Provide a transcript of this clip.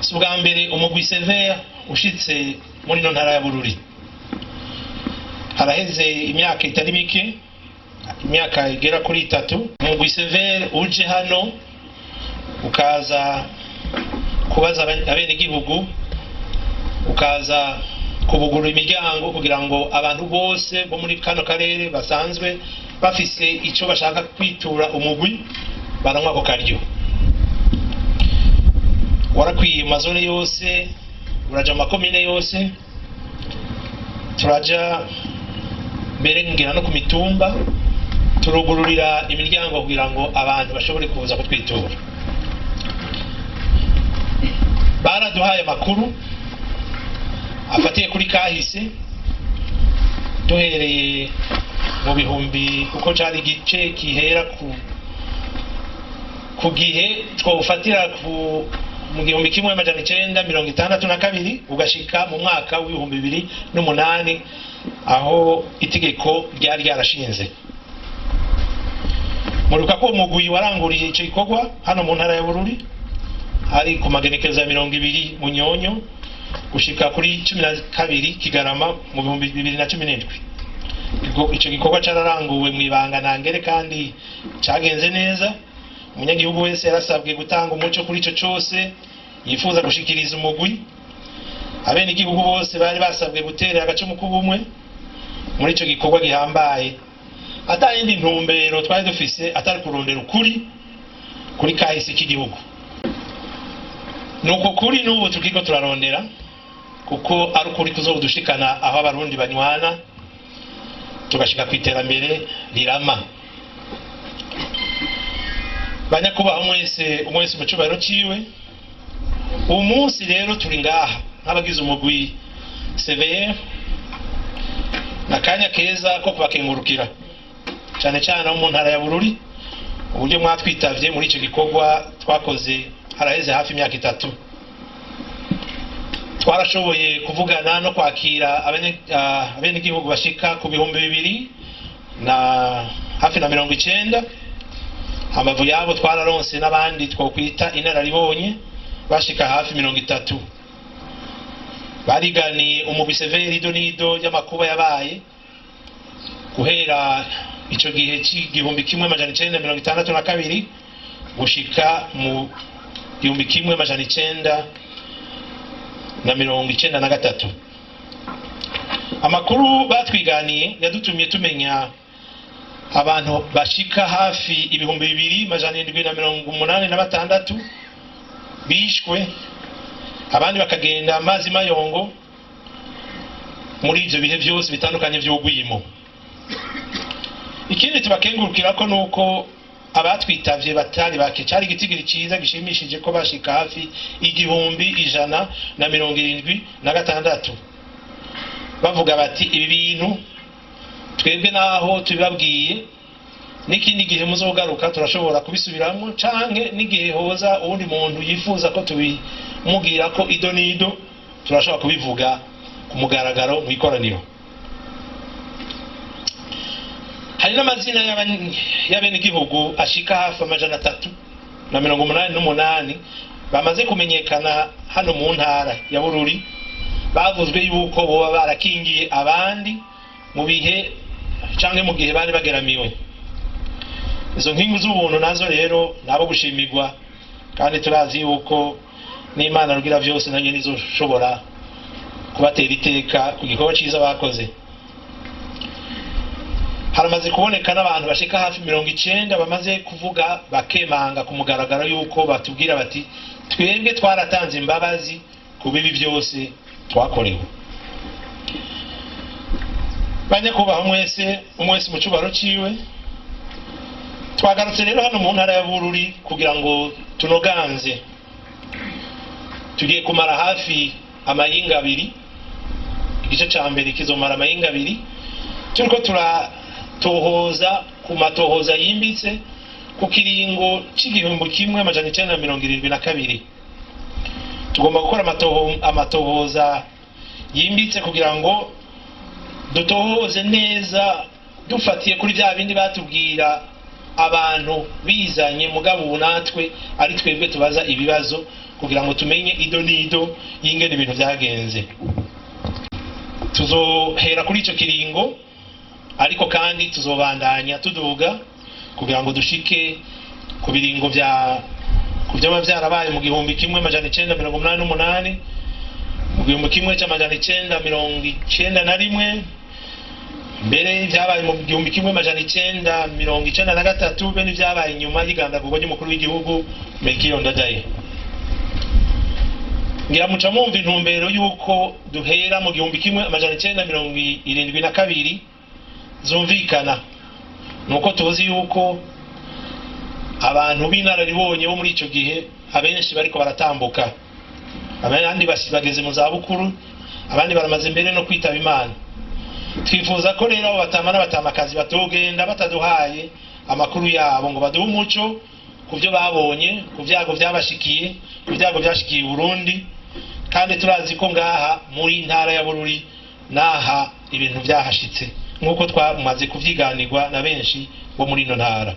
Si ubwa mbere umugwi CVR ushitse muri ino ntara ya Bururi. Haraheze imyaka itari mike, imyaka igera kuri 3, umugwi CVR uje hano ukaza kubaza abenegihugu, ukaza kubugurura imiryango kugira ngo abantu bose bo muri kano karere basanzwe bafise ico bashaka kwitura umugwi baronka ako karyo. Warakwiye mu mazone yose, uraja mu makomine yose, turaja mbere ngira no ku mitumba, turugururira imiryango kugira ngo abantu bashobore kuza kutwitura. Baraduhaye amakuru afatiye kuri kahise, duhereye mu bihumbi, kuko cari igice gihera ku gihe twofatira ku mu 1962 ugashika mu mwaka w'ibihumbi bibiri n'umunani, aho itegeko ryari ryarashinze. Muribuka ko umugwi waranguriye ico gikorwa hano mu ntara ya Bururi hari ku magenekerezo ya 20 Munyonyo gushika kuri 12 Kigarama mu 2017. Ico gikorwa cararanguwe mw'ibanga ntangere kandi cagenze neza. Umunyagihugu wese yarasabwe gutanga umuco kuri ico cose yifuza gushikiriza umugwi. Abenegihugu bose bari basabwe guterera agacumu k'ubumwe muri ico gikorwa gihambaye. Ata yindi ntumbero twari dufise atari kurondera ukuri kuri kahise k'igihugu. Nuko kuri n'ubu tukiriko turarondera, kuko ari ukuri kuzodushikana aho abarundi banywana tugashika kw'iterambere rirama. Banyakubaha mwese, umwese mu cubahiro ciwe, uyu munsi rero turi ngaha nk'abagize umugwi CVR, n'akanya keza ko kubakengurukira cyane cyane abo mu ntara ya Bururi, uburyo mwatwitavye muri ico gikorwa twakoze haraheze hafi imyaka 3. Twarashoboye kuvugana no kwakira abenegihugu bashika ku bihumbi bibiri na hafi na mirongo icenda. Hambavu yabo twararonse n'abandi twokwita inararibonye bashika hafi 30. Bariganiye umugwi CVR ido n'ido y'amakuba yabaye guhera ico gihe c'1962 gushika mu 1993. Amakuru batwiganiye yadutumye tumenya abantu bashika hafi 2786 bishwe, abandi bakagenda amazi mayongo muri ivyo bihe vyose bitandukanye vy'ugwimo. Ikindi tubakengurukira ko nuko abatwitavye batari bake, cari igitigiri ciza gishimishije ko bashika hafi 1176, bavuga bati ibi bintu twebwe naho tubibabwiye n'ikindi gihe muzogaruka turashobora kubisubiramwo, canke n'igihe hoza uwundi muntu yifuza ko tubimubwira ko ido n'ido turashobora kubivuga ku mugaragaro mu ikoraniro. Hari n'amazina y'abenegihugu ashika hafi 388 bamaze kumenyekana hano mu ntara ya Bururi, bavuzwe yuko boba barakingiye abandi mu bihe canke mu gihe bari bageramiwe. Izo nkingi z'ubuntu nazo rero nabo gushimirwa, kandi turazi yuko n'Imana rugira vyose nayo nizoshobora kubatera iteka ku gikorwa ciza bakoze. Haramaze kuboneka n'abantu bashika hafi 90 bamaze kuvuga bakemanga ku mugaragaro yuko batubwira bati twebwe twaratanze imbabazi ku bibi byose twakorewe. Banyakubaha mwese, umwese mu cubahiro ciwe, twagarutse rero hano mu ntara ya Bururi kugira ngo tunoganze. Tugiye kumara hafi amayinga abiri, igice ca mbere kizomara amayinga abiri, turiko turatohoza ku matohoza yimbitse ku kiringo c'1972. Tugomba gukora amatohoza yimbitse kugira ngo Dutohoze neza dufatiye kuri bya bindi batubwira abantu bizanye, mugabo ubu natwe ari twebwe tubaza ibibazo kugira ngo tumenye ido n'ido y'ingene ibintu byagenze. Tuzohera kuri ico kiringo, ariko kandi tuzobandanya tuduga kugira ngo dushike ku biringo vya ku vyoba vyarabaye mu 1988, mu 1991, mbere vyabaye mu 1993, be n'ivyabaye inyuma y'igandagurwa ry'umukuru w'igihugu Melchior Ndadaye. Ngira muca mwumva intumbero y'uko duhera mu 1972 zumvikana, nuko tuzi yuko abantu b'inararibonye bo muri ico gihe abenshi bariko baratambuka, abandi bageze mu zabukuru, abandi baramaze mbere no kwitaba Imana. Twifuza ko rero abo batama n'abatamakazi batogenda bataduhaye amakuru yabo ngo baduhe umuco ku byo babonye, ku byago byabashikiye, ku byago byashikiye i Burundi. Kandi turazi ko ngaha muri ntara ya Bururi naha ibintu byahashitse, nk'uko twamaze kuvyiganirwa na benshi bo muri ino ntara.